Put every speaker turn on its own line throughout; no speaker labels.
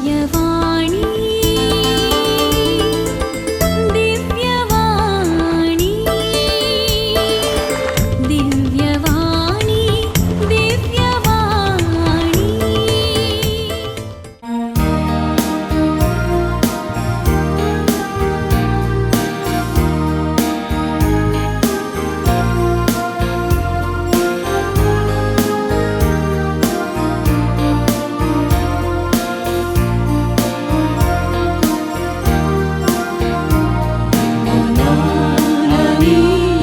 दिव्यवाणी दिव्यवाणी दिव्यवाणी दिव्यवाणी।
आनी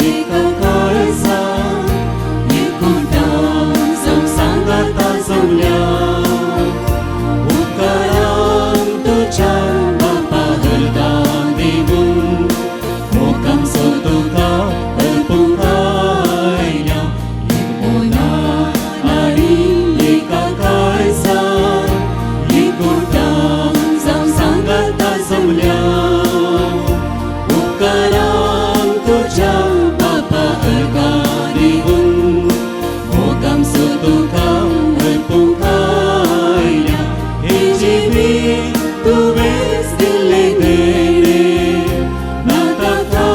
एका काळजा एकूटान जावं सांगाता जमल्या उपकारान तुज्या बापा हरदान दिवून मोगांचो तुका अर्पूंक आयल्या मनान आनी एका काळजा एकूटान जावं सांगाता जमल्या उपकारान तुज्या बापा अर्गां दिवून मोगांचो तुका अर्पूंक आयल्या हे जिवीत तुवेंच दिल्लें देणें ना ताका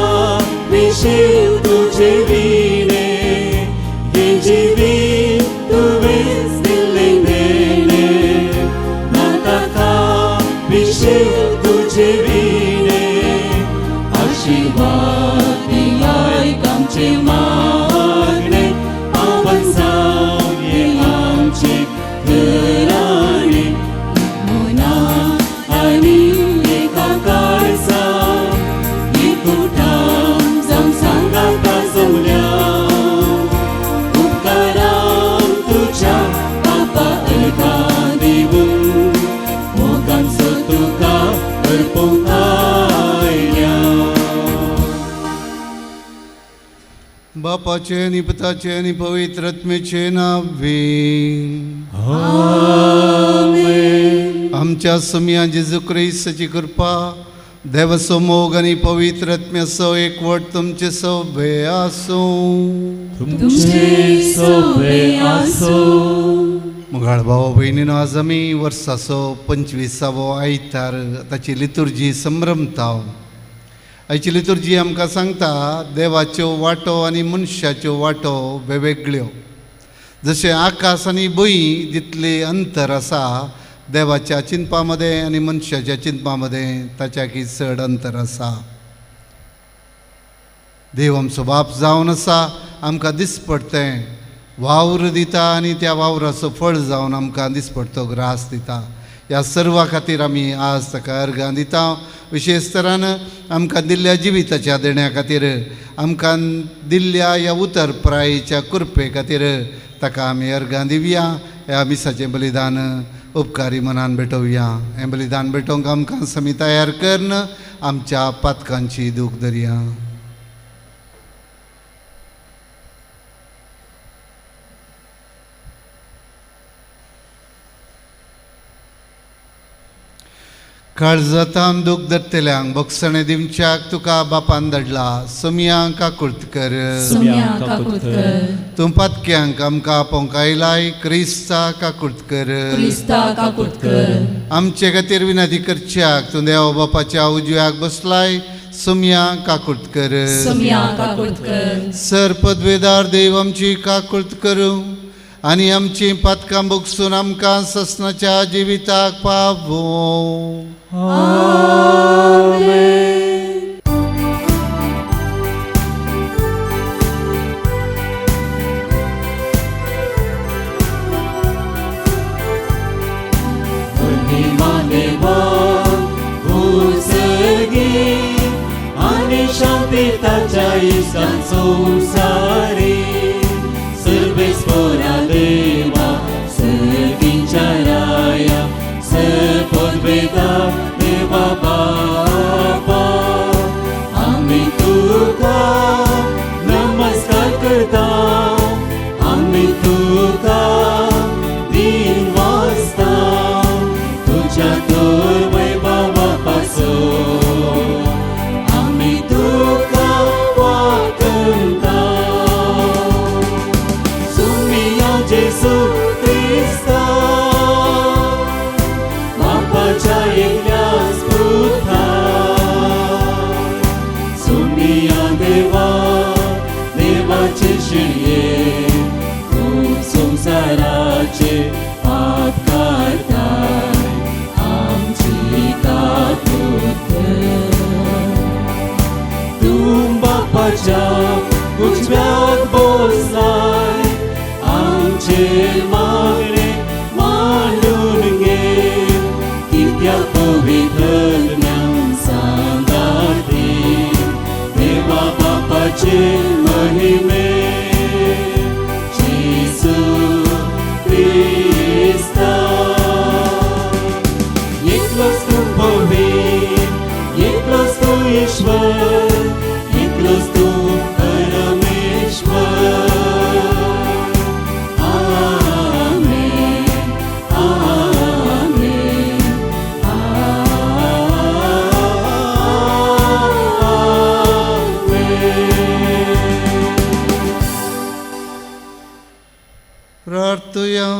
विशीव तुजे विणें हे जिवीत तुवेंच दिल्लें देणें ना ताका विशीव तुजे विणें आशीर्वाद आयक आमचें मागणें पावन जावं हें आमचें घराणें मना आनी एका काळजा एकूटान जावं सांगाता जमल्या उपकारान तुज्या बापा अर्गां दिवून मोगांचो तुका अर्पूंक आयल्या।
बापाचे आनी पुताचे आनी पवित्र आत्म्याचे नावे। आमच्या सोमया जेजू क्रिस्ताची कृपा, देवाचो मोग आनी पवित्र आत्म्याचो एकवट तुमचे सोबे आसूं।
तुमचे सोबे आसूं।
मुगाळ भाव भयणीनो, आज आमी वर्साचो 25वो आयतार ताची लितुर्जी संभ्रमता। आयची लितुर्जी आमकां सांगता देवाच्यो वाटो आनी मनशाच्यो वाटो वेगवेगळ्यो। जशें आकाश आनी भूंय जितलें अंतर आसा देवाच्या चिंतपा मदें आनी मनशाच्या चिंतपा मदें ताच्याकी चड अंतर आसा। देव आमचो बाप जावन आसा, आमकां दिसपडटें वावर दिता आनी त्या वावराचो फळ जावन आमकां दिसपडटो ग्रास दिता। ह्या सर्वा खातीर आमी आज ताका अर्गां दिता। विशेश तरान आमकां दिल्ल्या जिविताच्या देण्या खातीर, आमकां दिल्ल्या ह्या उतर प्रायेच्या कृपे खातीर ताका आमी अर्गां दिवया। ह्या मिसाचें बलिदान उपकारी मनान भेटोवया। हें बलिदान भेटोवंक आमकां समी तयार करून आमच्या पातकांची दूख धरया। काळजातान दूख धरतल्यांक भोगसणें दिवच्याक तुका बापान धाडला। सोमयांक काकुळट कर,
सोमयांक काकुळट कर।
तूं पातक्यांक आमकां आपोवंक आयलाय, क्रिस्ता काकुळट कर,
क्रिस्ता काकुळट कर।
आमचे खातीर विनंती करच्याक तूं देव बापाच्या उजव्याक बसलाय, सोमयांक काकुळट कर,
सोमयांक काकुळट कर।
सर पदवेदार देव आमची काकुळट करूं आनी आमची पातकां भोगसून आमकां ससनाच्या जिविताक पावोवं।
आमेन। महिमा देवा उजगी आनी शांती ताच्या इश्टान संवसारी सर्वेस्पोरा देवा सर्गींच्या राया सपदवेदा देवा बापा आमी तुका नमस्कार करता, आमी तुका दिन वाजता तुज्या तर वैभवा पासून आमी तुका वाकता। सुमिया जेजू क्रिस्ता बापाच्या पवित्रज्ञा सांगाती देवा बापाचे महिमे जेजू क्रिस्ता. एकलोच तूं पवित्र, एकलोच तूं ईश्वर, एकलोच तूं परमेश्वर. आमेन, आमेन, आमेन.
प्रार्थुया.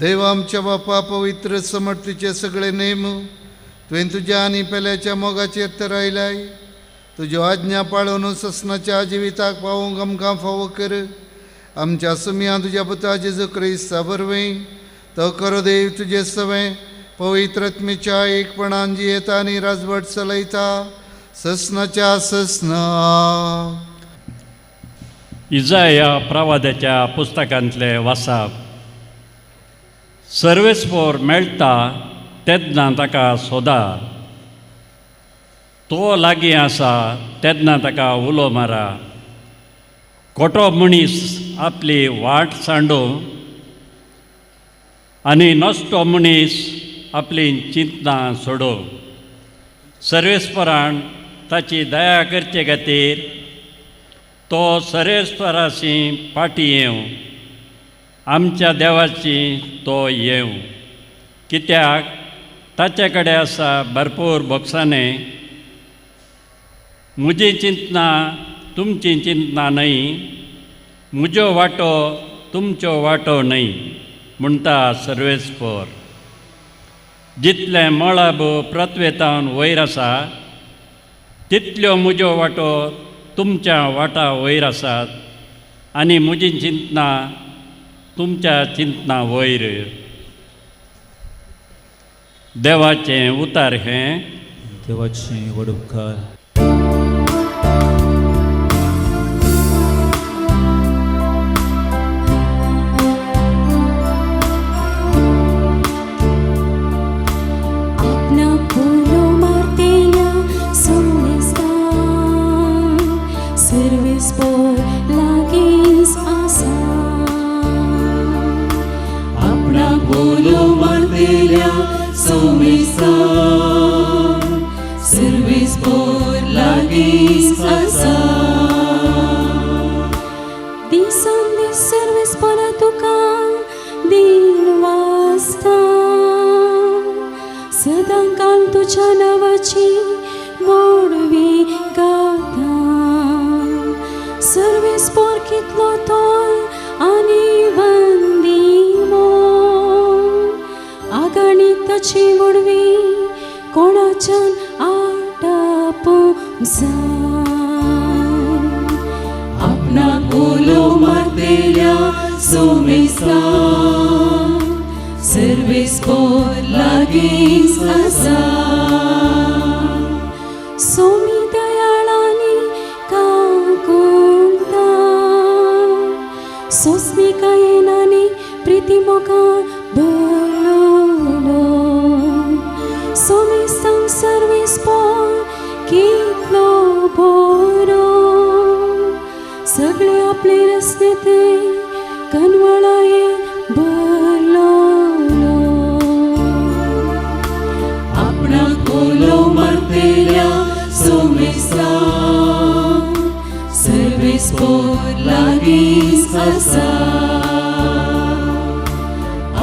देव आमच्या बापा, पवित्र समर्थीचे सगळे नेम तुवें तुज्या आनी पेल्याच्या मोगाचेर तरायलाय. तुज्यो आज्ञा पाळून ससनाच्या जिविताक पावोवंक आमकां फावो कर. आमच्या सुमया तुज्या पुता जेजू क्रिस्ता वरवीं तो खरो देव तुजे सवें पवित्र आत्मेच्या एकपणान जियेता आनी राजवट चलयता ससनाच्या ससना.
इजाया प्रवादाच्या पुस्तकांतले वासाप. सर्वेस्पोर मेळटा तेन्ना ताका सोदा, तो लागीं आसा तेन्ना ताका उलो मारा. खोटो मनीस आपली वाट सांडो आनी नश्टो मनीस आपली चिंतनां सोडो. सर्वेस्परान ताची दया करचे खातीर तो सर्वेस्पराशी फाटीं येवं, आमच्या देवाची तो येवं. कित्याक ताचे कडेन आसा भरपूर भोगसाणें. म्हजी चिंतनां तुमची चिंतनां न्हय, म्हज्यो वांटो तुमच्यो वांटो न्हय म्हणटा सर्वेस्पर. जितलें मळब पृथ्वेतावन वयर आसा तितल्यो म्हज्यो वांटो तुमच्या वाटा वयर आसात आनी म्हजी चिंतनां तुमच्या चिंतनां वयर. देवाचें उतार हें.
देवाचें व्हड उपकार.
आपणा उलो मारतेल्या सोमेस्तान सर्वेस्पोर लागींच आसा.
आपणाक उलो मारतेल्या सोमेस्तान सर्वेस्पोर लागींच आसा.
दिसान दीस सर्वेस्पोरा तुका दिन वाजता, सदां काल तुज्या नांवाची मोडवी गाता. सर्वेस्पोर कितलो तोल आनी वंदी मोल, आगाणी ताची मोडवी कोणाच्यान आटापूंक जाय.
आपणाक उलो मारतेल्या सोमेस्तान सर्वेस्पोर लागींच आसा.
सोमी दयाळांनी काकुळटा, सोंसणीकायेन आनी प्रिती मोगान भरलोलो. सोमेस्तांक सर्वेस्पोर कितलो बरो, सगळे आपले रस्ते ते कनवळाये भरलोलो.
आपणाक उलो मारतेल्या सोमेस्तान सर्वेस्पोर लागींच आसा.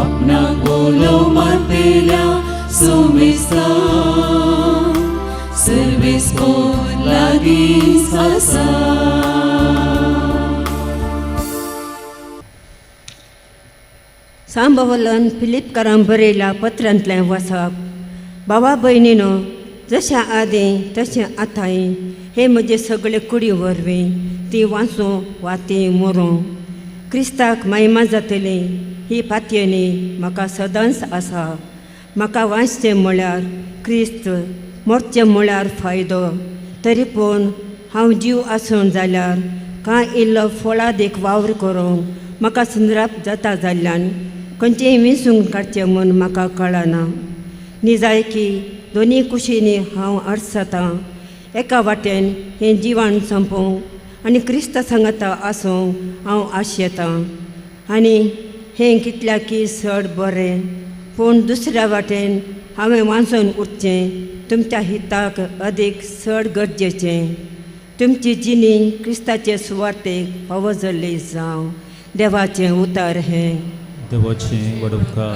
आपणाक उलो मारतेल्या सोमेस्तान सर्वेस्पोर लागींच आसा.
सांबवलन फिलिपकारान बरयल्या पत्रांतलें वाचप. बाबा भयणीनो, जशें आदीं तशें आतांय हे म्हजे सगळे कुडी वरवीं ती वाचूं वा ती मरूं क्रिस्ताक महिमा जातली ही पातयेनी म्हाका सदांच आसा. म्हाका वाचचें म्हळ्यार क्रिस्त, मरचें म्हळ्यार फायदो. तरी पूण हांव जीव आसून जाल्यार कांय इल्लो फळादीक वावर करूंक म्हाका संद्राप जाता जाल्ल्यान खंयचें विंचूंक काडचें म्हूण म्हाका कळना. निजायकी दोनी कुशींनी हांव आडसतां. एका वाटेन हें जिवन सोंपोवंक आनी क्रिस्त सांगाता आसूंक हांव आशेतां आनी हें कितल्याकी चड बरें, पूण दुसऱ्या वाटेन हांवें वांचून उरचें तुमच्या हिताक अदीक चड गरजेचें. तुमची जिणी क्रिस्ताचे सुवातेक फावो जाल्ली जावं. देवाचें उतर हें.
देवाचें व्हड उपकार.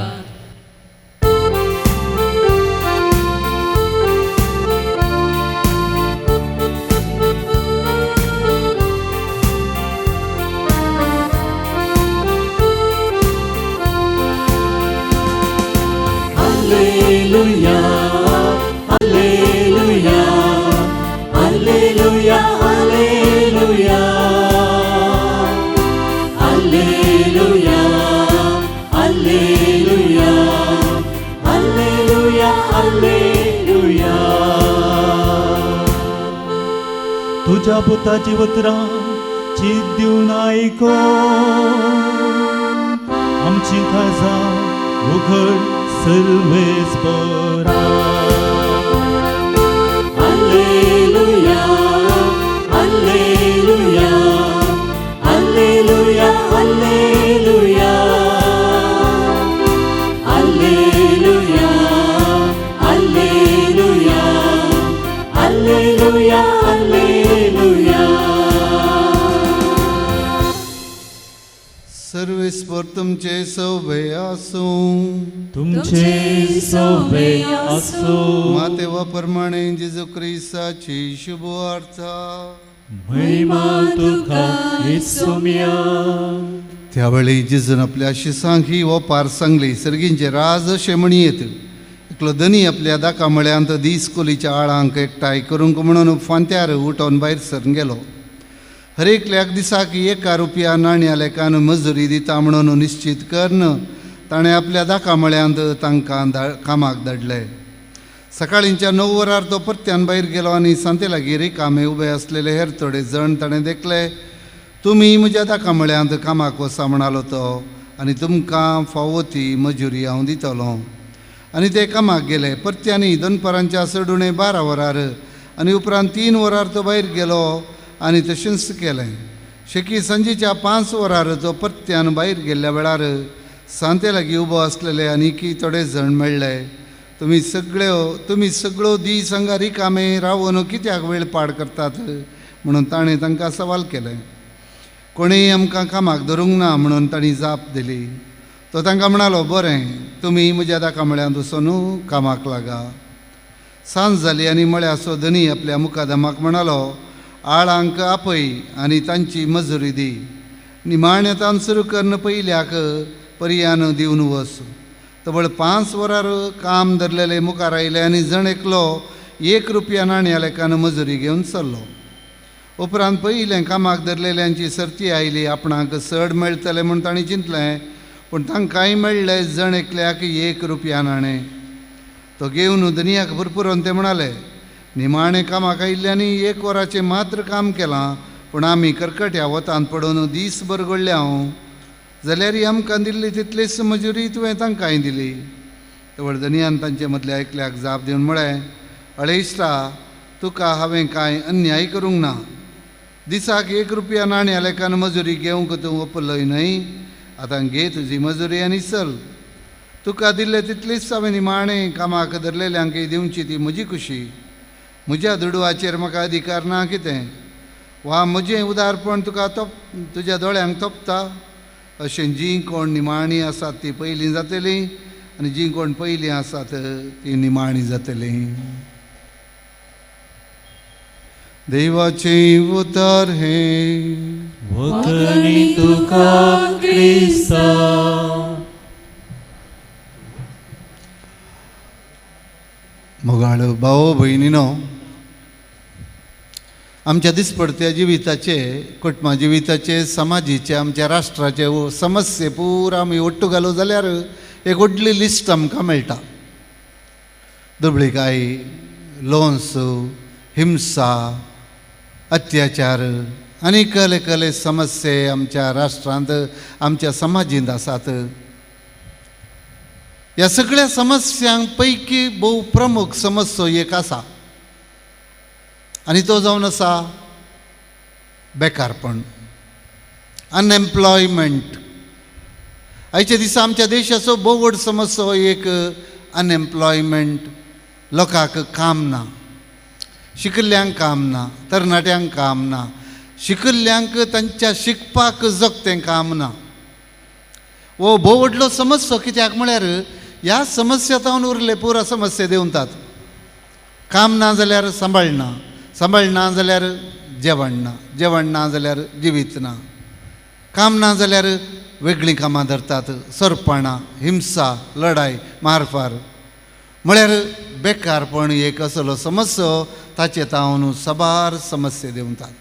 Alleluia, Alleluia, Alleluia, Alleluia, Alleluia, Alleluia, Alleluia, Alleluia.
तुज्या पुताची उतरां चीत दिवन आयको, आमची काळजां उघड सर्वेस्परा.
Alleluia, Alleluia, Alleluia, Alleluia, Alleluia, Alleluia, Alleluia, Alleluia.
सर्वेस्पर तुमचे सौभे आसूं.
तुमचे सौभे आसूं.
मातेवा प्रमाणे जेजू क्रिस्ताची शुभ वार्ता.
महिमा तुका येसुम्या.
त्यावेळी जेजून आपल्या शिसांक ही ओपार सांगली. सर्गींचे राज अशें म्हणयेत, एकलो धनी आपल्या दाका मळ्यांत दीस कोलीच्या आळांक एकठांय करूंक म्हणून फांत्यार उठोवन भायर सरून गेलो. हर एकल्याक दिसाक 1 रुपया नाण्या लेखान मजुरी दिता म्हणून निश्चित करून ताणें आपल्या दाका मळ्यांत तांकां कामाक धाडले. सकाळींच्या 9 वरार तो परत्यान भायर गेलो आनी सांते लागीं रिकामे उबे आसलेले हेर थोडे जण ताणें देखले. तुमी म्हज्या दाका मळ्यांत कामाक वसा म्हणालो तो, आनी तुमकां फावो ती मजुरी हांव दितलो. आनी ते कामाक गेले. परत्यानी दनपारांच्या चड उणें 12 वरार आनी उपरांत 3 वरार तो भायर गेलो आनी तशेंच केलें. शेकी सांजेच्या 5 वरार तो परत्यान भायर गेल्ल्या वेळार सांते लागीं उबो आसलेले आनीकी थोडे जण मेळ्ळे. तुमी सगळ्यो दीस हांगा रिकामे रावन कित्याक वेळ पाड करतात म्हणून ताणें तांकां सवाल केलें. कोणेय आमकां कामाक धरूंक ना म्हणून तांणी जाप दिली. तो तांकां म्हणालो, बरें, तुमी म्हज्या दाका मळ्यांत वचून कामाक लागा. सांज जाली आनी मळ्याचो धनी आपल्या मुकादमाक म्हणालो, आळांक आपय आनी तांची मजुरी दी. निमाण्या तान सुरू करून पयल्याक पर्यान दिवन वस. तवळ 5 वरार काम धरलेले मुखार आयले आनी जण एकलो 1 रुपया नाण्या लेखान मजुरी घेवन चल्लो. उपरांत पयलें कामाक धरलेल्यांची सर्ती आयली. आपणाक चड मेळटलें म्हूण तांणी चिंतलें, पूण तांकांय मेळ्ळें जण एकल्याक 1 रुपया नाणें. तो घेवन धनयाक भरपुरोन ते म्हणाले, निमाणें कामाक आयिल्ल्यांनी 1 वराचें मात्र काम केलां, पूण आमी करकट्या वतांत पडून दीसभर घडल्या हांव, जाल्यार आमकां दिल्ली तितलीच मजुरी तुवें तांकांय दिली. तवळ धनयान तांचे मदल्या एकल्याक जाप दिवन म्हळें, अळेश्टा, तुका हांवें कांय अन्याय करूंक ना. दिसाक 1 रुपया नाण्या लेखान मजुरी घेवंक तूं ओपलय न्हय? आतां घे तुजी मजुरी आनी चल. तुका दिल्ले तितलीच हांवें निमाणें कामाक धरलेल्यांकय दिवची ती म्हजी खुशी. म्हज्या दुडवाचेर म्हाका अधिकार ना कितें? वा म्हजें उदारपण तुका तुज्या दोळ्यांक तोपता? अशें जीं कोण निमाणी आसात ती पयलीं जातलीं आनी जीं कोण पयलीं आसात तीं निमाणी जातलीं. देवाचें उतर हें.
वखणी तुका क्रिस्ता.
मोगाळ भाव भयणीनो, आमच्या दिसपडत्या जिविताचे, कुटुंबा जिविताचे, समाजीचे, आमच्या राष्ट्राचे समस्ये पुरा आमी ಒಟ್ಟು घालो जाल्यार एक व्हडली लिस्ट आमकां मेळटा. दुबळीकाय, लोन्स, हिंसा, अत्याचार आनी कले कले समस्ये आमच्या राष्ट्रांत, आमच्या समाजींत आसात. ह्या सगळ्या समस्यां पैकी भोव प्रमुख समस्या एक आसा आनी तो जावन आसा बेकारपण, अनएम्प्लॉयमेंट. आयच्या दिसा आमच्या देशाचो भोव व्हड समस्या हो एक अनएम्प्लॉयमेंट. लोकांक काम ना, शिकिल्ल्यांक काम ना, तरणाट्यांक काम ना, शिकिल्ल्यांक तांच्या शिकपाक जगतें काम ना. हो भोव व्हडलो समस्या कित्याक म्हळ्यार ह्या समस्या तावन उरले पुरा समस्या देंवतात. काम ना जाल्यार सांबाळना, सांबाळना जाल्यार जेवण ना, जेवण ना जाल्यार जिवीत ना, काम ना जाल्यार वेगळीं कामां धरतात, सरपणां, हिंसा, लढाय, मारफार. म्हळ्यार बेकारपण एक असलो समस्या ताचे तावन साबार समस्या देंवतात.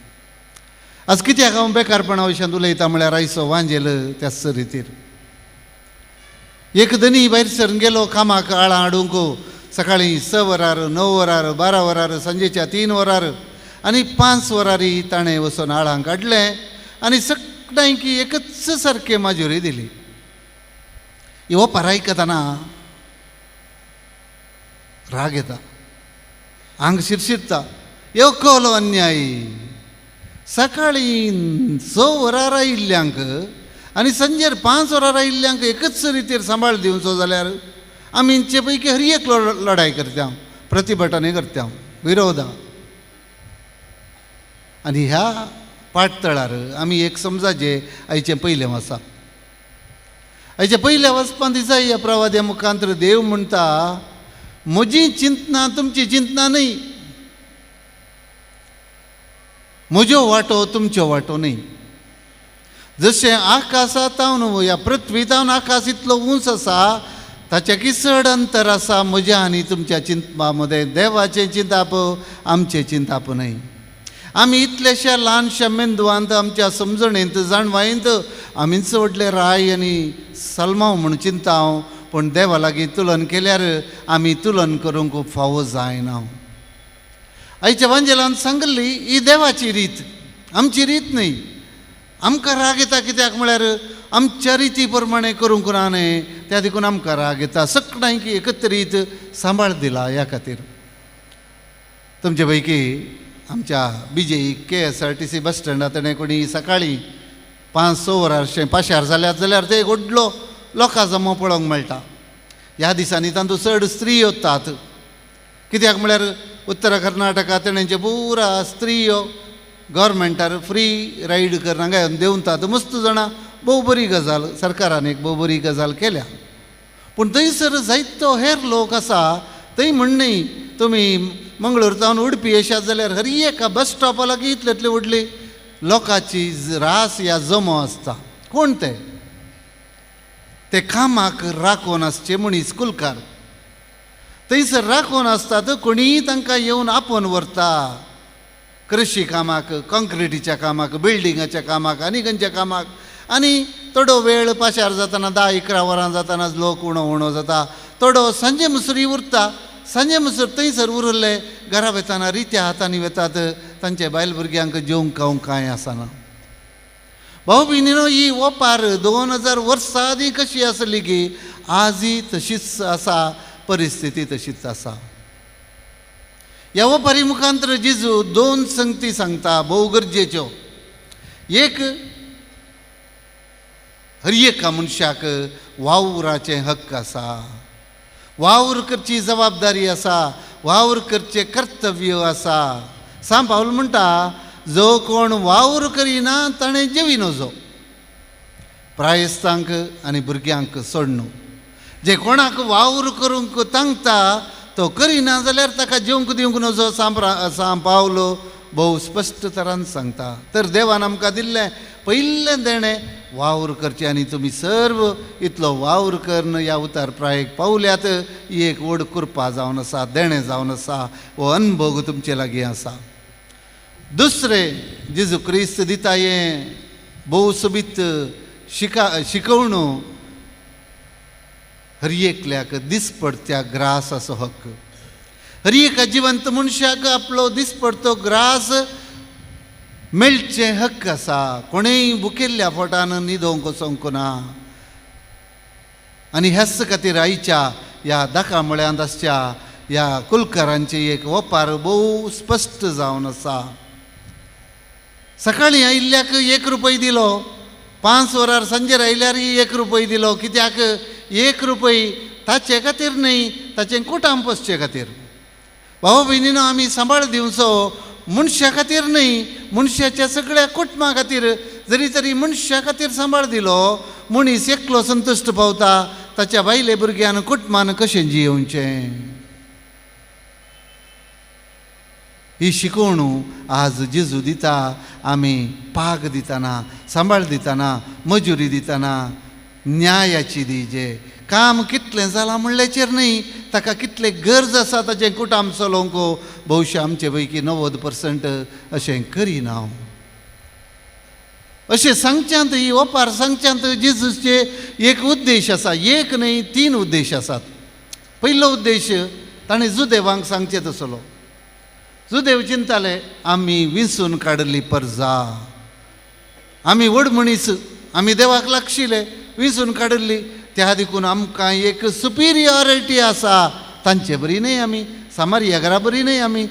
आज कित्याक हांव बेकारपणा विशयांत उलयता म्हळ्यार आयचो वांजेल त्याच रितीर एक धनी भायर सरून गेलो कामाक आळां हाडूंक, सकाळीं 6 वरार, 9 वरार, 12 वरार, सांजेच्या 3 वरार आनी 5 वरारी ताणें वचून आळां काडलें आनी सगळ्यांकी एकच सारकें माजुरी दिली. ही ओपार आयकतना राग येता, आंग शिरशिरता, एकलो अन्याय. सकाळीं 6 वरार आयिल्ल्यांक आनी सांजेर 5 वरार आयिल्ल्यांक एकच रितीर सांबाळ दिवचो जाल्यार आमीचे पैकी हर एक लढाय करता, प्रतिभटाने करता, विरोधा. आनी ह्या पाटतळार आमी एक समजाचे आयचें पयलें आसा. आयच्या पयल्या वचपान दिसा ह्या प्रवाद्या मुखांतर देव म्हणटा, म्हजी चिंतना तुमची चिंतना न्हय, म्हज्यो वांटो तुमच्यो वांटो न्हय. जशें आकाशा तावन ह्या पृथ्वी तावन आकाश इतलो उंच आसा ताच्याकी चड अंतर आसा म्हज्या आनी तुमच्या चिंतपा मदें. देवाचें चिंताप आमचें चिंताप न्हय. आमी इतलेशा ल्हानशा मेंदवांत आमच्या समजणेंत जाणवायेंत आमीच व्हडले राय आनी सलमाव म्हूण चिंता हांव, पूण देवा लागीं तुलन केल्यार आमी तुलन करूंक फावो जायना. आयच्या वांजेलान सांगली ही देवाची रीत, आमची रीत न्हय. आमकां राग येता कित्याक म्हळ्यार आमच्या रिती प्रमाणे करूंक ना न्हय, त्या देखून आमकां राग येता. सगळ्यांक एकत्रीत सांबाळ दिला ह्या खातीर. तुमचे पैकी आमच्या बीजेई KSRTC बस स्टँडार तेणें कोणी सकाळीं 5-6 वरां पाशार जाल्यार जाल्यार ते व्हडलो लोकां जमो पळोवंक मेळटा. ह्या दिसांनी तातूंत चड स्त्रियो वतात कित्याक म्हळ्यार उत्तर कर्नाटका तेणेंचे पुरा स्त्रियो गव्हर्मेंटार फ्री रायड कर हांगा देंवतात. मस्त जाणां भोव बरी गजाल, सरकारान एक भोव बरी गजाल केल्या. पूण थंयसर जायतो हेर लोक आसा थंय म्हण न्हय तुमी मंगळूर जावन उडपी येशात जाल्यार हर एका बस स्टॉपा लागीं इतले इतले व्हडली लोकांची रास या जमो आसता. कोण ते? ते कामाक राखून आसचे मनीस कुलकार थंयसर राखून आसतात. कोणीय तांकां येवन आपोवन व्हरता कृशी कामाक, कॉन्क्रिटीच्या कामाक, बिल्डिंगाच्या कामाक आनी खंयच्या कामाक. आनी थोडो वेळ पाशार जातना 10-11 वरां जातना लोक उणो उणो जाता, थोडो सांजे मुसरी उरता. सांजे मुसर थंयसर उरले घरा वेताना रित्या हातांनी वेतात, तांचे बायल भुरग्यांक जेवंक खावंक कांय आसना. भाऊ भयणीनो, ही ओपार 2000 वर्सां आदीं कशी आसली की आजय तशीच आसा, परिस्थिती तशीच आसा. ह्या ओपारी मुखांतर जेजू 2 संगती सांगता भोव गरजेच्यो. एक, हर एका मनशाक वावराचें हक्क आसा, वावर करची जबाबदारी आसा, वावर करचें कर्तव्य आसा. सांत पावल म्हणटा, जो कोण वावर करिना ताणें जेवी नजो. प्रायस्तांक आनी भुरग्यांक सोडणू, जे कोणाक वावर करूंक तांकता तो करिना जाल्यार ताका जेवंक दिवंक नजो. सांत पावल भोव स्पश्ट तरान सांगता. तर देवान आमकां दिल्लें पयलें देणें वावर करचें आनी तुमी सर्व इतलो वावर करून ह्या उतार प्रायेक पावल्यात ही एक व्हड कृपा जावन आसा, देणें जावन आसा, हो अनभोग तुमचे लागीं आसा. दुसरें, जेजू क्रिस्त दिता हें भोव सोबीत शिकवणू, हर एकल्याक दिसपडत्या ग्रासाचो हक्क. हर एका जिवंत मनशाक आपलो दिसपडतो ग्रास मेळचें हक्क आसा. कोणेय भुकेल्ल्या पोटान न्हिदोवंक वचोंक ना. आनी ह्याच खातीर आयच्या ह्या दाका म्हळ्यांत आसच्या ह्या कुलकरांची एक ओपार भोव स्पश्ट जावन आसा. सकाळीं आयिल्ल्याक 1 रुपय दिलो, 5 वरार सांजेर आयल्यार 1 रुपय दिलो. कित्याक 1 रुपय ताचे खातीर न्हय, ताचें कुटाम पोसचे खातीर. भाव भयणीनो, आमी सांबाळ दिवचो मनशा खातीर न्हय, मनशाच्या सगळ्या कुटुंबा खातीर. जरी तरी मनशा खातीर सांबाळ दिलो, मनीस एकलो संतुश्ट पावता, ताच्या बायले भुरग्यान कुटुंबान कशें जियेवचें. ही शिकवण आज जेजू दिता. आमी पाग दितना, सांबाळ दितना, मजुरी दितना न्यायाची दिजे. काम कितलें जालां म्हणल्याचेर न्हय, ताका कितलें गरज आसा ताचें कुटाम चलोवंक. भोवशा आमचे पैकी 90% अशें करिना. अशें सांगच्यांत, ही ओपार सांगच्यांत जेजूचे एक उद्देश आसा, एक न्हय 3 उद्देश आसात. पयलो उद्देश ताणें जुदेवांक सांगचें तसलो. जुदेव चिंताले, आमी विंचून काडली परजा, आमी व्हड मनीस, आमी देवाक लागशिले, विंचून काडिल्ली, त्या देखून आमकां एक सुपिरियॉरिटी आसा. तांचे बरी न्हय आमी, सामारिया घरा बरी न्हय आमी,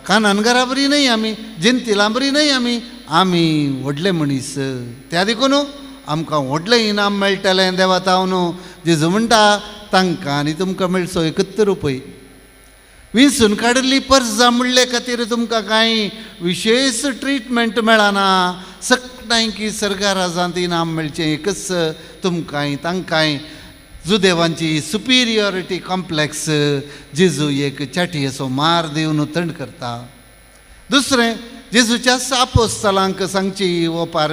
कानान घरा बरी न्हय आमी, जेंतिलां बरी न्हय आमी, आमी व्हडले मनीस, त्या देखून आमकां व्हडलें इनाम मेळटलें देवा तावन. जेजू म्हणटा तांकां आनी तुमकां मेळचो 71 रुपय. विंचून काडिल्ली परजा म्हणले खातीर तुमकां कांय विशेश ट्रिटमेंट मेळना. सगळ्यांकी सरकाराजांत इनाम मेळचें एकच तुमकांय तांकांय. जुदेवांची सुपिरियॉरिटी कॉम्प्लेक्स जेजू एक चाटयेचो मार दिवन थंड करता. दुसरें, जेजूच्या आपोस्तलांक सांगची ओपार.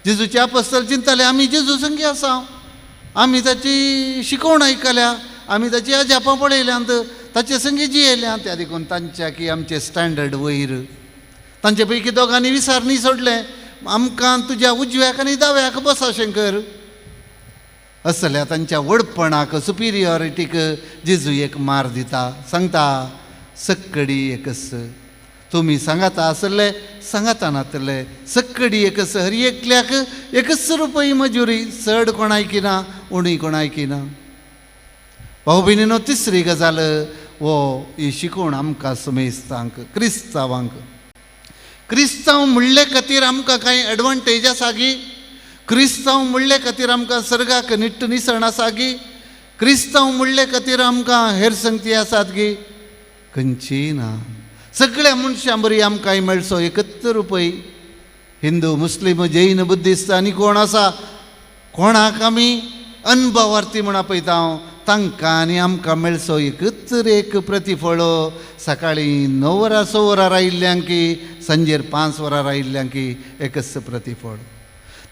जेजूचे आपोस्तल चिंताले, आमी जेजू संगी आसा, आमी ताची शिकवण आयकल्या, आमी ताची अजापां पळयल्यांत, ताचे संगी जियेल्या, त्या देखून तांच्या की आमचे स्टँडर्ड वयर. तांचे पैकी दोगांनी विसारणी सोडलें, आमकां तुज्या उजव्याक आनी दाव्याक बसा शंकर. असल्या तांच्या व्हडपणाक, सुपिरियॉरिटीक जेजू एक मार दिता. सांगता सक्कडी एकच, तुमी सांगाता आसले सांगाता नातले, सक्कडी एकच, हर एकल्याक एकच रुपय मजुरी, चड कोणायकी ना, उणी कोणायकी ना. भाऊ भयणीनो, तिसरी गजाल वो ही शिकवण आमकां समेस्तांक, क्रिस्तांवांक. क्रिस्तांव म्हणले खातीर आमकां कांय एडवांटेज आसा गी? क्रिस्तांव म्हणले खातीर आमकां सर्गाक निट्ट निसण आसा गी? क्रिस्तांव म्हणले खातीर आमकां हेर संगती आसात गी? खंयची ना. सगळ्या मनशां बरी आमकां मेळचो 71 रुपय. हिंदू, मुस्लीम, जैन, बुद्धिस्त आनी कोण आसा, कोणाक आमी अनभावार्थी म्हण आपयता, तांकां आनी आमकां मेळचो एकच एक प्रतिफळ. सकाळीं 9 वरां 6 वरां आयिल्ल्यांक, सांजेर 5 वरां आयिल्ल्यांक एकच प्रतिफळ.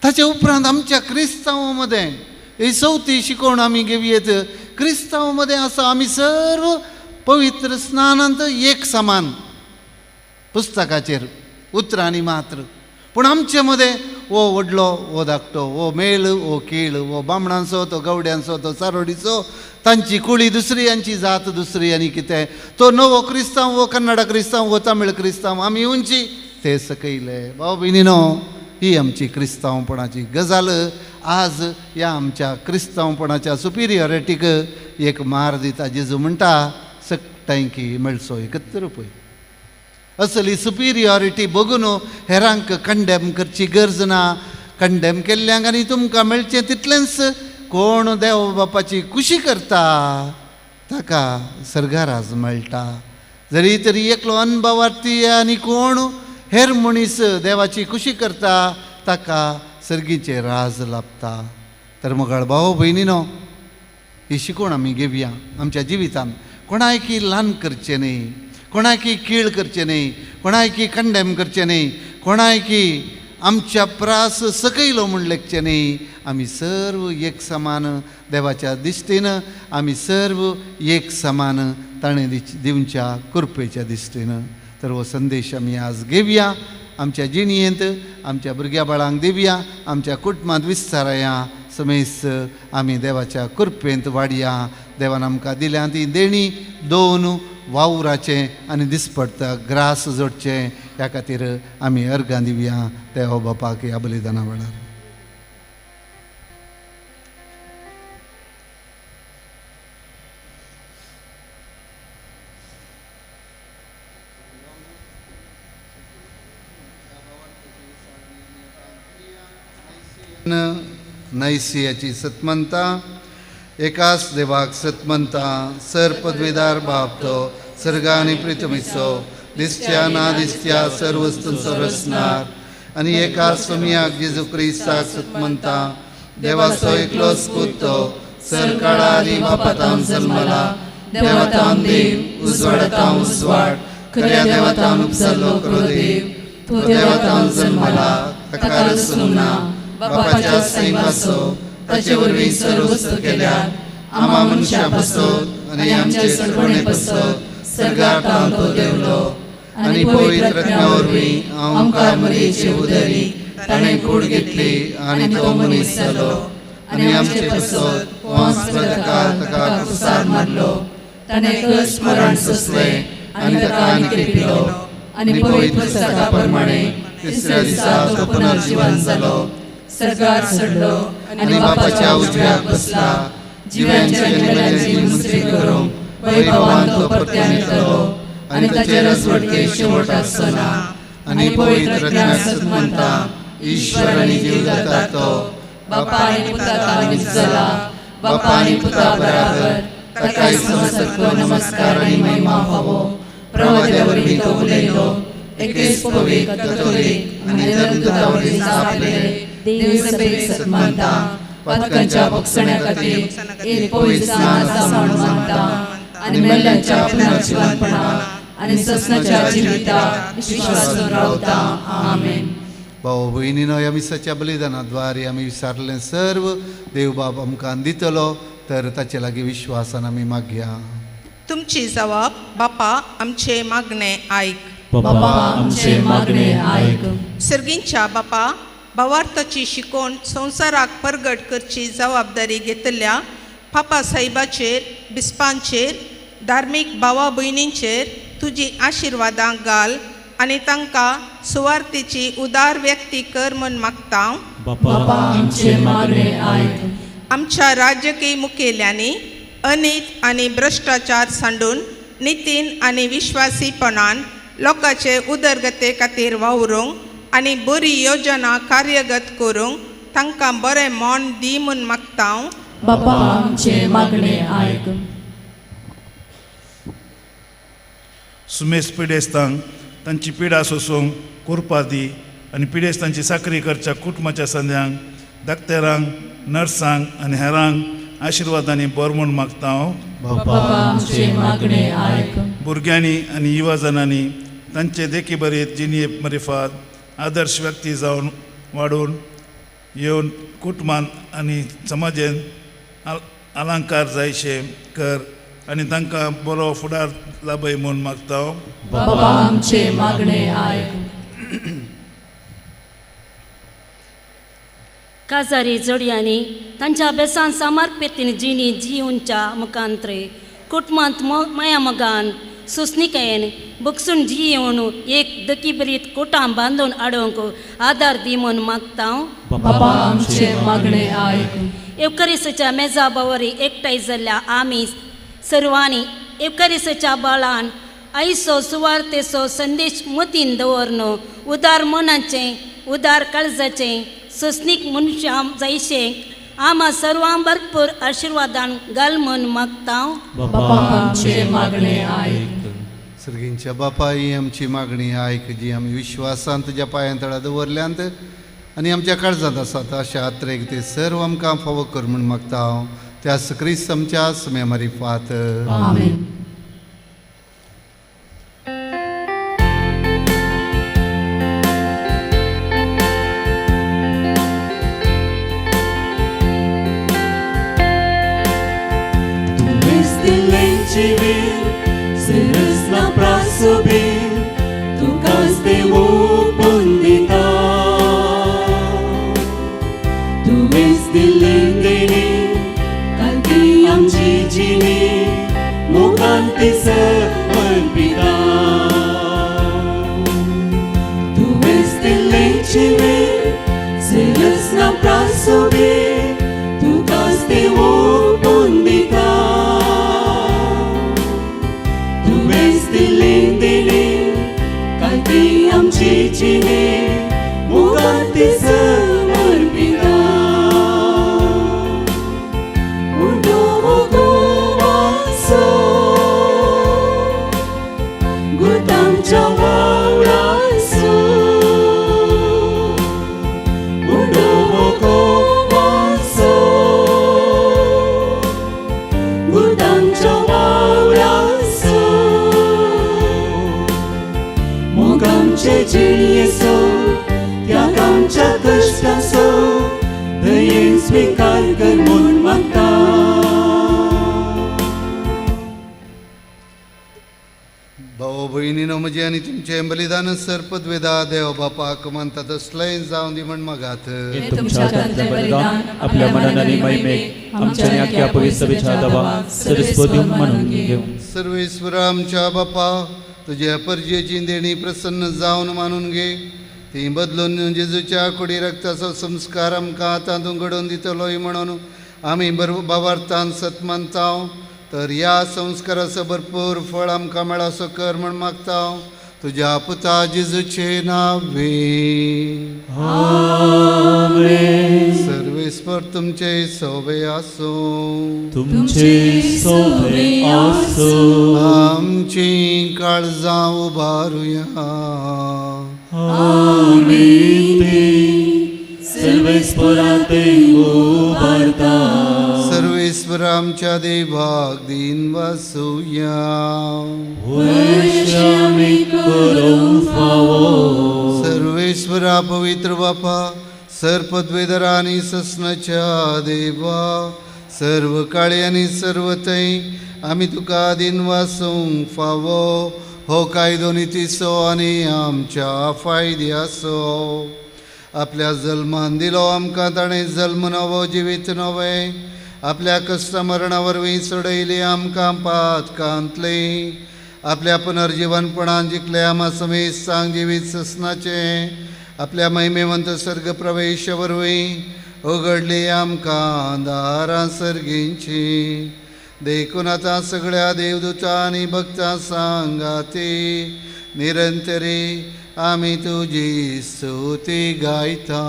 ताचे उपरांत आमच्या क्रिस्तांवां मदें ही चवथी शिकवण आमी घेवयेत. क्रिस्तांवां मदें आसा आमी सर्व पवित्र स्नानांत एक समान, पुस्तकाचेर उतरांनी मात्र. पूण आमचे मदें हो व्हडलो, हो धाकटो, हो मेळ, हो केळ, हो बामणांचो, तो गवड्यांचो, तो चारोडीचो, तांची कुळी दुसरी, आमची जात दुसरी, आनी कितें तो नवो क्रिस्तांव, हो कन्नड क्रिस्तांव, हो तमिळ क्रिस्तांव, आमी उंची ते सकयले. भाव भयणीनो, ही आमची क्रिस्तांवपणाची गजाल. आज ह्या आमच्या क्रिस्तांवपणाच्या सुपिरियॉरिटीक एक मार दिता जेजू. म्हणटा सगळ्यांकी मेळचो 71 रुपय. असली सुपिरियॉरिटी बघून हेरांक कंडेम करची गरज ना. कंडेम केल्ल्यांक आनी तुमकां मेळचें तितलेंच. कोण देव बापाची खुशी करता ताका सर्गाराज मेळटा. जरी तरी एकलो अनभावार्थी आनी कोण हेर मनीस देवाची खुशी करता ताका सर्गीचें राज लाभता. तर मगळ भाव भयणीनो, ही शिकवण आमी घेवया आमच्या जिवितांत. कोणायकी ल्हान करचें न्हय, कोणायकी कीळ करचें न्हय, कोणायकी कंडेम करचें न्हय, कोणायकी आमच्या प्रास सकयलो म्हूण लेखचें न्हय. आमी सर्व एक समान देवाच्या दिश्टीन, आमी सर्व एक समान ताणें दिवच्या कृपेच्या दिश्टीन. तर हो संदेश आमी आज घेवया आमच्या जिणयेंत, आमच्या भुरग्या बाळांक दिवया, आमच्या कुटुंबांत विस्तारया. समेस आमी देवाच्या कृपेंत वाडया. देवान आमकां दिल्या ती देणी 2 वावराचें आनी दिसपडटा ग्रास जोडचें, ह्या खातीर आमी अर्गां दिवया देवा बापाक ह्या बलिदाना वेळार. नैसियाची सतमंता एकाच देवाक सतमंता सर पदवीदार बाप तो सर्गा आनी प्रितमीचो दिसच्या ना दिसच्या सर वस्तूंचो रचणार आनी एका सोमयाक जेजू क्रिस्ताक सतमंता देवाचो एकलोच पूत तो सर काळा आनी बापातावन जल्मला देवतावन देव उजवाडतावन उजवाड खऱ्या देवतावन उपसरलो खरो देव तो देवतावन जल्मला ताका रचूंक ना बापाच्या सैमाचो ताचे वरवीं सर्व वस्तू केल्यात आमा मनशां पासत आनी आमचे सडवणे पासत सर्गार तो देवलो आनी पवित्र आत्म्या वरवीं आमकां मरियेचे उदरी ताणें कूड घेतली आनी तो मनीस जालो आनी आमचे पासत ताका ताका कुसार मारलो
ताणें कश्ट
मरण सोंसलें आनी ताका आनी पिलो आनी पवित्र पुस्तका प्रमाणे तिसऱ्या दिसा तो पुनर्जीवन जालो
सर्गार चडलो
आनी बापाच्या उजव्याक बसला जिव्यांची आनी मेल्यांची मुसरी करूंक वैभवान तो परत्यान येतलो आनी ताचे रजवटके शेवट आसचो ना आनी पवित्र आत्म्याक सतमंता ईश्वर आनी जीव जाता तो
बापा आनी पुता तामीज जाला
बापा आनी पुता बराबर ताकाय समसत्व नमस्कार आनी महिमा फावो प्रवाद्या वरवीं तो उलयलो एकेच पवित्र कथोलीक आनी धर्मदूता वरवीं स्थापले
देव
सतमंता
पातकांच्या भोगसण्या खातीर एक पवित्र स्नान आसा म्हूण मानता आनी मेल्ल्यांच्या पुनर्जीवनपणाक आनी ससनाच्या जिविताक विश्वासून रावता. आमेन.
भाव भयणीनो ह्या मिसाच्या बलिदानाद्वारे आमी विचारलें सर्व देव बाब आमकां दितलो तर ताचे लागीं विश्वासान आमी मागया.
तुमची जवाब बापा आमचे मागणे आयक.
बापा आमचे मागणे आयक.
सर्गींच्या बापा भावार्थाची शिकोवन संवसाराक परगट करची जबाबदारी घेतल्या पापा साहेबाचेर बिस्पांचेर धार्मीक भावा भयणींचेर तुजी आशिर्वादां घाल आनी तांकां सुवार्थेची उदार व्यक्ती कर म्हूण मागता.
बापा आमचे मागणे आयक.
आमच्या राजकीय मुखेल्यांनी अनीत आनी भ्रश्टाचार सांडून नितीन आनी विश्वासीपणान लोकांचे उदरगते खातीर वावरूंक आनी बरी योजना कार्यगत करूंक तांकां बरें मन दी म्हूण मागता.
बापा आमचे मागणे आयक.
सुमेस पिडेस्तांक तांची पिडा सोसूंक कुरपा दी आनी पिडेस्तांची साकरी करच्या कुटुंबाच्या संद्यांक डाक्टरांक नर्सांक आनी हेरांक आशिर्वादांनी बरो म्हूण मागता हांव.
बापा आमचे मागणे आयक.
भुरग्यांनी आनी युवा जणांनी तांचे देखी बरीत जिणये मरिफात आदर्श व्यक्ती जावन वाडून येवन कुटुंबान आनी समाजेन अलंकार जायशे कर आनी तांकां बरो फुडार लाभय म्हूण मागता हांव.
बाबा आमचे मागणे आयक.
काजारी जोडयांनी तांच्या अभ्यासान समर्पित जिणी जिवनच्या मुखांत्रे कुटुंबांत माया मोगान सुसणिकायेन बगसून जियेवन एक दकीबरीत कोटां बांदून हाडूंक आदार दी म्हूण मागता.
बाबा आमचे मागणे आयक.
एवकरिसाच्या मेजा बावरी एकठांय जाल्ल्या आमी सर्वांनी एवकरिसाच्या बळान आयचो सुवार्थेचो संदेश मतीन दवरन उदार मनाचें उदार काळजाचें सोंसणीक मनशां जायशें आमा सर्वां भरपूर आशिर्वादान घाल म्हूण मागता.
बाबा आमचे मागणे आयक.
सर्गींच्या बापा ही आमची मागणी आयक जी आमी विश्वासान तुज्या पांयां तळा दवरल्यांत आनी आमच्या काळजांत आसात अशा आत्रेक ते सर्व आमकां फावो कर म्हूण मागता हांव त्या क्रिस्त आमच्या सुम्या मारिफात.
आमेन.
Muganti समर्पिता. जिणयेचो त्याग आमच्या कश्टाचो दयेन स्विकार कर म्हूण मागता.
भाव भयणीनो म्हजें आनी तुमचें बलिदान सर्पद्वेदा देव बापाक मानता तसलें जावं दी म्हण मागात.
तुमच्या हातांतलें बलिदान आपल्या मनान आनी महिमेक आमच्या आनी आख्या पवित्र सभेच्या दबाक सरस्वती म्हणून घेवं.
सर्वेश्वर आमच्या बापा तुज्या परजेची देणी प्रसन्न जावन मानून घे, ती बदलून जेजूच्या कुडी रक्ताचो संस्कार आमकां तातूंत घडोवन दितलोय म्हणून आमी बाबार्थान सत मानता. तर ह्या संस्काराचो भरपूर फळ आमकां मेळसो कर म्हण मागता तुज्या पुता जेजूचे नावे.
आमेन.
सर्वेस्पर तुमचे सोबे आसूं.
तुमचे सोबे आसूं.
आमची काळजां उबारुया.
आमी ती सर्वेस्परा ते उबारता.
सर्वेस्पर आमच्या देवाक दीन वासुया.
आमी करूंक फावो.
सर्वेश्वरा पवित्र बापा सर्पद्वेदरा आनी ससनाच्या देवा सर्व काळी आनी सर्व थंय आमी तुका दीन वासूंक फावो हो कायदो नितीचो आनी आमच्या फायद्याचो. आपल्या जल्मान दिलो आमकां ताणें जल्म नवो जिवीत नवें आपल्या कश्ट मरणा वरवीं सोडयली आमकां पातकांतली आपल्या पुनर्जिवनपणान जिखले आमा समेत सांग जिवीत ससनाचें आपल्या महिमेवंत सर्ग प्रवेश वरवीं उगडली आमकां दारां सर्गींची. देखून आतां सगळ्या देवदूतां आनी भक्तां सांगाती निरंतरी आमी तुजी स्तुती गायता.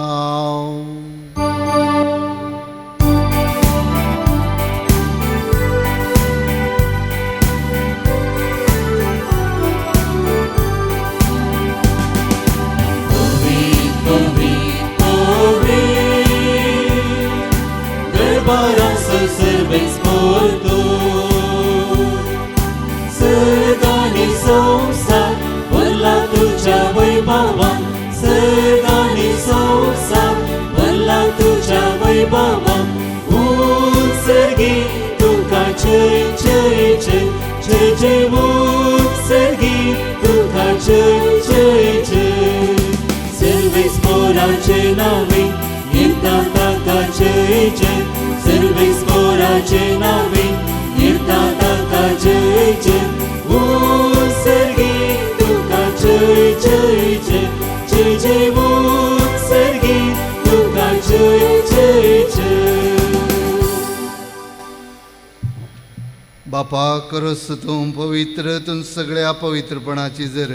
बापा करस तूं पवित्र तूं सगळ्या पवित्रपणाची जर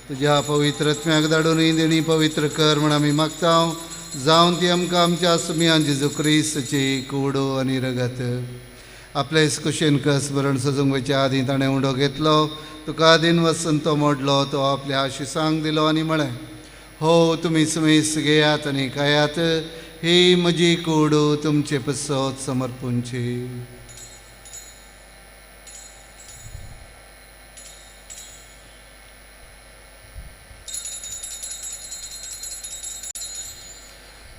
तुज्या पवित्रत्म्याक धाडून देणी पवित्र कर म्हण आमी मागता. जावन ती आमकां आमच्या सुमयान जेजू क्रिस्तची कुडो आनी रगत आपले कुशेन कस भरण सजूंक वयच्या आदीं ताणें उंडो घेतलो तुका दिन वचून तो मोडलो तो आपल्या आशिसांक दिलो आनी म्हळें हो तुमी सुमेस घेयात आनी खायात ही म्हजी कुडू तुमचे पसत समर्पूंची.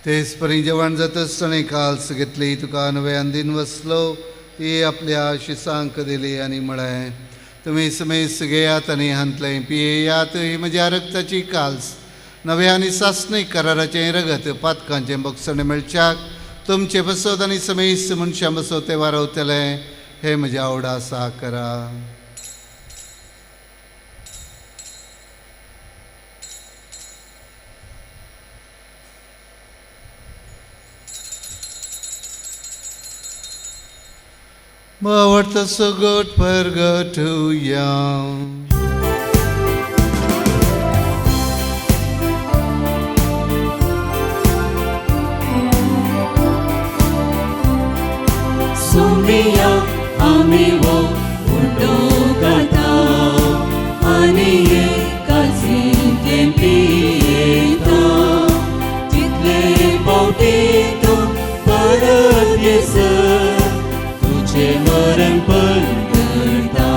तेच परी जेवण जातच ताणें काल्स घेतली तुका नव्यान दिन वसलो ती आपल्या शिसांक दिली आनी म्हळें तुमी समेस घेयात आनी हांतलें पियेयात ही म्हज्या रक्ताची काल्स नव्या आनी सासणीक कराराचें रगत पातकांचें बक्षण मेळच्याक तुमचे बसत आनी समेस मनशां बसत तें वारवतलें हें म्हज्या आवडा आसा करा. भावार्थाचो गट परगटुया.
सुमिया आमी वो उडो गाता आनी एकाची पियेता तितले पावटी तूं परत येसर तुझे मरण पण करता.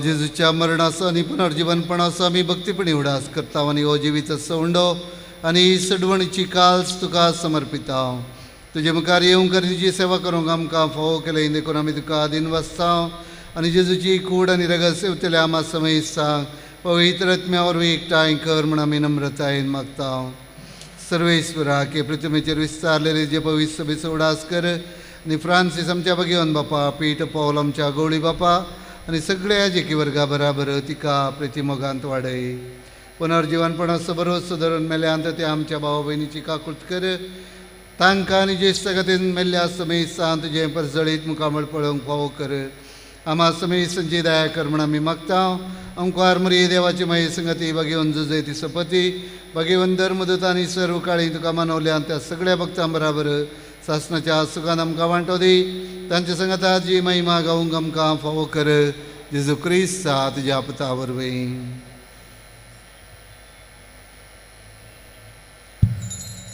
जेजूच्या मरणाचो आनी पुनर्जीवनपणाचो आमी भक्तीपणी उडास करता आनी हो जिवीत सवंडो आनी सडवणीची काल्स तुका समर्पिता. तुजे मुखार येवंक आनी तुजी सेवा करूंक आमकां फावो केलें देखून आमी तुका आदीन वाचता आनी जेजूची कूड आनी रगत सेवतल्या आमा समयिस्तांक पवित्र आत्म्या वरवीं एकठांय कर म्हूण आमी नम्रतायेन मागता. सर्वेश्वरा के पृथ्वीचेर विस्तारलेले जे पवित्र सभेचो उडास कर आनी फ्रांसीस आमच्या भगेवन बापा, पीट पावल आमच्या गवळी बापा आनी सगळ्या जेकी वर्गा बराबर तिका प्रितीमोगांत वाडय. पुनर्जीवनपणाचो बरोसो धरून मेल्यांत त्या आमच्या भाव भयणीची काकूट कर. तांकां आनी ज्येश्ठ गतीन मेल्ल्या समेस्तान तुजें परजळीत मुखामळ पळोवंक फावो कर. आमा समेस्तांची दया कर म्हूण आमी मागता. अंकुआर मरिये देवाची माये संगती भगेवन जुजय ती सपती भगेवन धर्मदूत आनी सर्व काळी तुका मानवल्या त्या सगळ्या भक्तां बराबर सासनाच्या सुखान आमकां वांटो दी. तांच्या संगता जी महिमा गावंक आमकां फावो कर. जेजू क्रिस्ता तुज्या पुता वरवीं.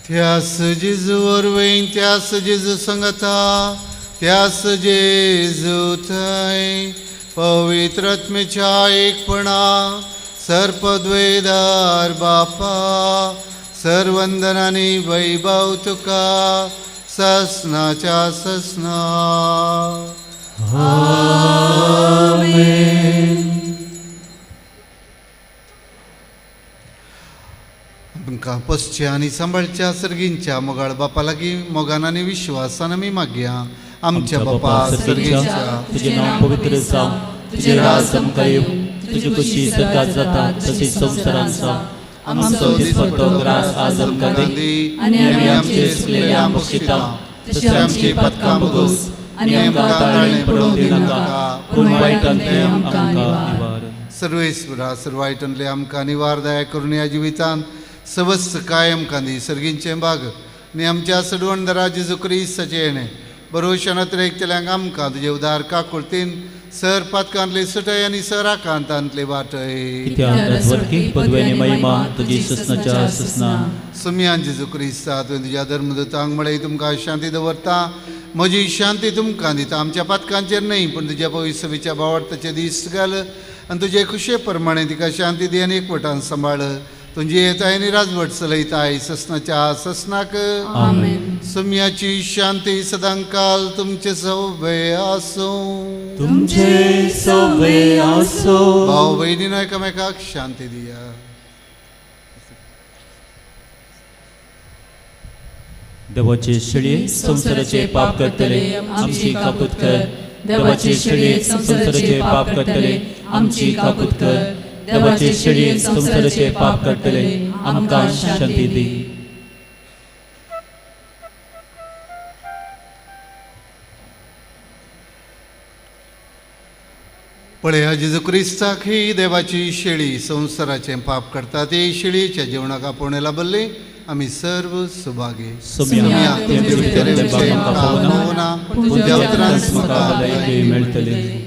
त्यास जेजू वरवीं, त्यास जेजू संगता, त्यास जेजू थंय पवित्र आत्म्याच्या एकपणा सर्पद्वेदार बापा सर्वंदन आनी वैभव तुका ससनाच्या ससना.
आमेन.
आमकां पोसच्या आनी सांबाळच्या सर्गींच्या मोगाळ बापा लागीं मोगान आनी विश्वासान आमी मागया. आमच्या बापा सर्गींच्या,
तुजें नांव पवित्र जावं, तुजें राज आमकां येवं, तुजी खुशी स्वर्गात जाता तशी संवसारांत जावं. आमचो दिसपट्टो ग्रास आज आमकां दी
आनी आमी
आमचे चुकलेल्या
बक्षिता
तशी आमची
पातकां भोगोस आनी आमकां ताळणें पडोवंक दिनाका, पूण वायटांतलें आमकां निवार.
सर्वेश्वरा सर्व वायटांतलें आमकां निवार दया करून ह्या जिवितांत सवस्त कायम कांदी सर्गींचें बाग आनी आमच्या सडवणदारा जेजू क्रिस्ताचें येणें बरोवशान अतिरेकतल्यांक आमकां तुजे उदार काकुळतीन सर पातकांतले सुटय आनी सर आकांतांतले वाटय.
पदवी आनी महिमा तुजी ससनाच्या ससना.
सुमयान जेजू क्रिस्ता तुवें तुज्या धर्मदूतांक म्हळें तुमकां शांती दवरता, म्हजी शांती तुमकां दिता. आमच्या पातकांचेर न्हय पूण तुज्या पवित्र भावार्थाचे दीस घाल आनी तुजे खुशे प्रमाणे तिका शांती दी आनी एकवटान सांबाळ. तुजी येताय आनी राजवट चलयताय ससनाच्या ससनाक.
आमेन.
सुम्याची शांती सदांकाल तुमचे सवे आसूं.
तुमचे सवे आसूं.
भाव भयणीनो एकामेकाक शांती दिया.
देवाचे शेळये संवसाराचे पाप करतले आमची काकूत कर. देवाचे शेळये संवसाराचे पाप करतले आमची काकूत कर. देवाचे शेळये संवसाराचे पाप करतले आमकां शांती दी.
पळया जेजू क्रिस्ताक ही देवाची शेळी संवसाराचें पाप करता ते शेळीच्या जेवणाक आपोवणें लाभल्लें आमी सर्व सुभागी.
मेळटले.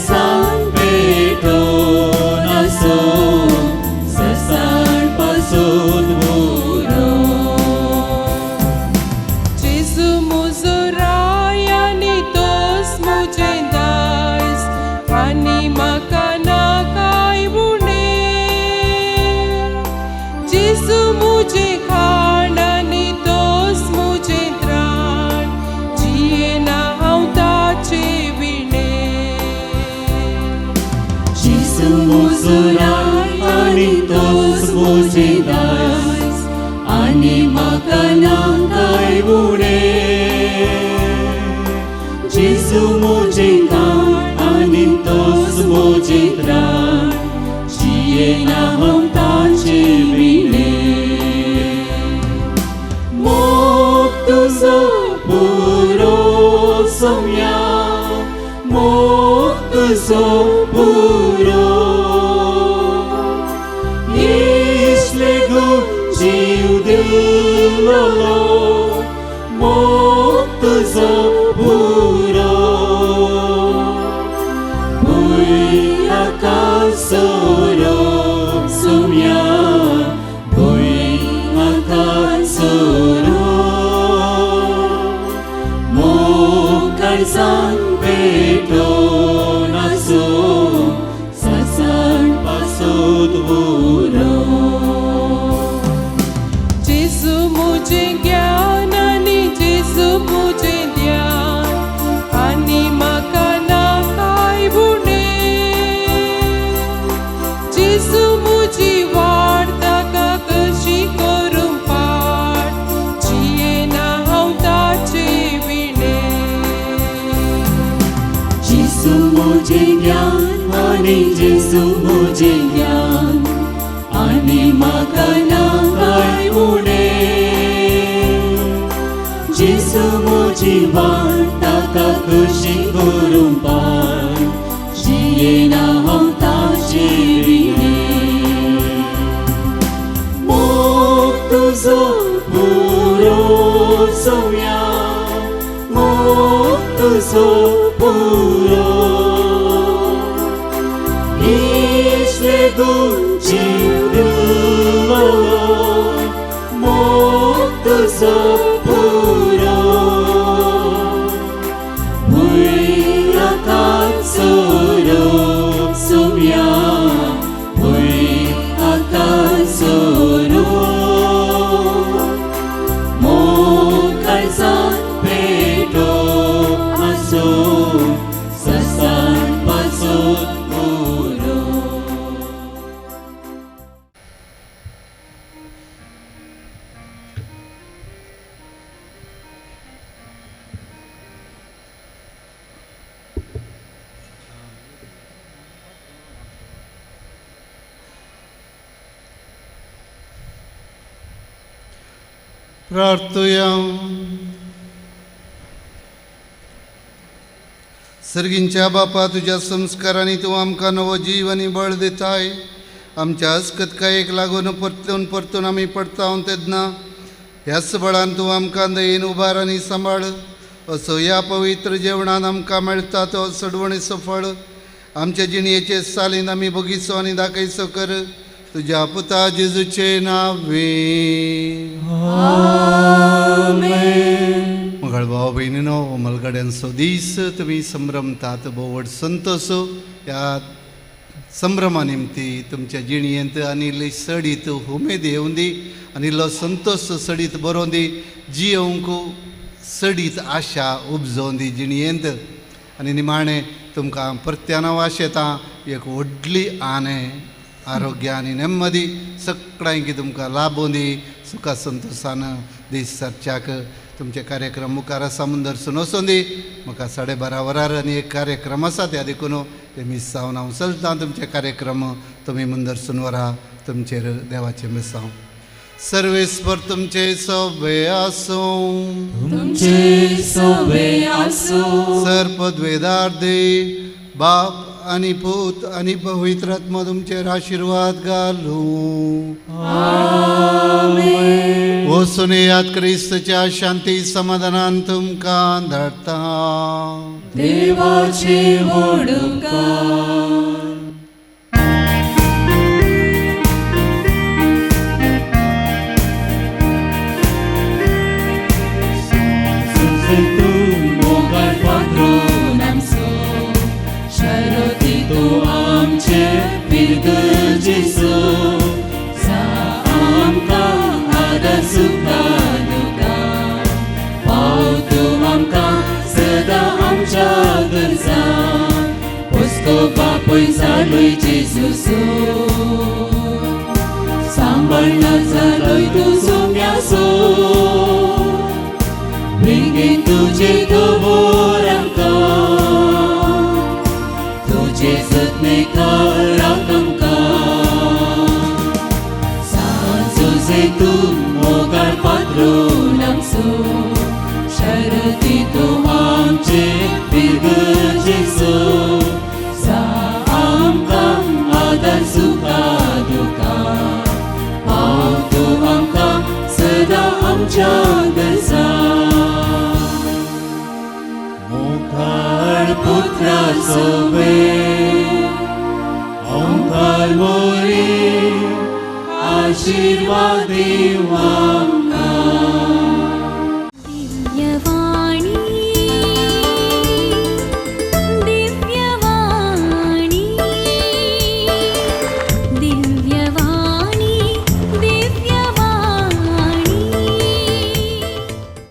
San Pedro. जेजू म्हजें काण आनी तोच म्हजें त्राण जियेना हांव ताचे विणे मोग तुजो पुरो सोम्या मोग तुजो पुरो इसलेगू जीव दिलो मोग तुजो पुरो भूंय आकाश सोरो सोम्या भूंय आकाश सोरो मोग काळजान पेटोवन आसूं सासण पासत उरो
जेजू म्हजें ज्ञान आनी जेजू म्हजें ध्यान आनी म्हाका ना कांय उणें जेजू म्हजी वाट ताका कशी करूं पाट जियेना हांव ताचे विणें
जेजू म्हजें ज्ञान आनी जेजू म्हजें ज्ञान आनी म्हाका ना कांय उणें जेजू म्हजी वाट ताका कशी करूं पाट जियेना हांव ताचे विणें मोग तुजो पुरो सोम्या मोग तुजो पुरो इसलेगून जीव दिलो मोग तुजो पुरो भूंय आकाश सोरो सोम्या भूंय आकाश सोरो मोग काळजान पेटो आसूं सासण पासत उरो.
प्रार्थुया. सर्गींच्या बापा, तुज्या संस्कारांनी तूं आमकां नवो जीव आनी बळ दिताय. आमच्या अस्कतकायेक लागून परतून परतून आमी पडता तेन्ना ह्याच बळान तूं आमकां दयेन उबार आनी सांबाळ. असो ह्या पवित्र जेवणान आमकां मेळटा तो सडवणेचो फळ आमच्या जिणयेचे सालीन आमी बगीचो आनी दाखयचो कर. तुज्या पुता जेजूचे नावे. मंगळ भाव भयणीनो, मलगड्यांचो दीस तुमी संभ्रमतात, भोव व्हड संतोष. ह्या संभ्रमा निमती तुमच्या जिणयेंत आनी इल्ली सडीत उमेद येवंदी दी आनी इल्लो संतोष सडीत बरोवन दी, जियोवंक सडीत आशा उपजोवन दी जिणयेंत. आनी निमाणें तुमकां परत्यान वास येता एक व्हडली आने आरोग्य आनी नेम्मदी सगळ्यांकी तुमकां लाभोवन दी. सुखा संतोषान दीस सारच्याक तुमचे कार्यक्रम मुखार आसा मुंदरसून वचोन दी. म्हाका 12:30 वरार आनी एक कार्यक्रम आसा, त्या देखून ते मीस जावन हांव चलतां. तुमचे कार्यक्रम तुमी मुंदरसून वरा. तुमचेर देवाचें मिसांव. सर्वेस्पर तुमचे सवे आसूं.
तुमचे सवे आसूं.
सर पदवेदार दे बाप आनी पूत आनी पवित्र आत्मा तुमचेर आशिर्वाद घालूं.
आमेन.
वचून येयात, क्रिस्तच्या शांती समाधानान तुमकां धाडटा.
देवाचे व्हड उपकार.
तूं मोगाळ पात्रोन आमचो शरती तूं आमचे फिर्ग जेजू सा आमकां आदार सुखा दुखां पाव तूं आमकां सदां आमच्या गरजां पोसको बापूय जालोय जेजूचो सांबाळना जालोय तुजो म्यासो बेगीन तुजे दवर आमकां. राख आमकां. सान जुझे तूं मोगाळ पात्रून आमचो, शरती तूं आमचे फिरगजेचो, जा आमकां आदार सुखा दुखा, पाव तूं आमकां सदां आमच्या गरजा. मुखार पुत्राचो वेळ ओंकार मोरी आशीर्वाद दिवं.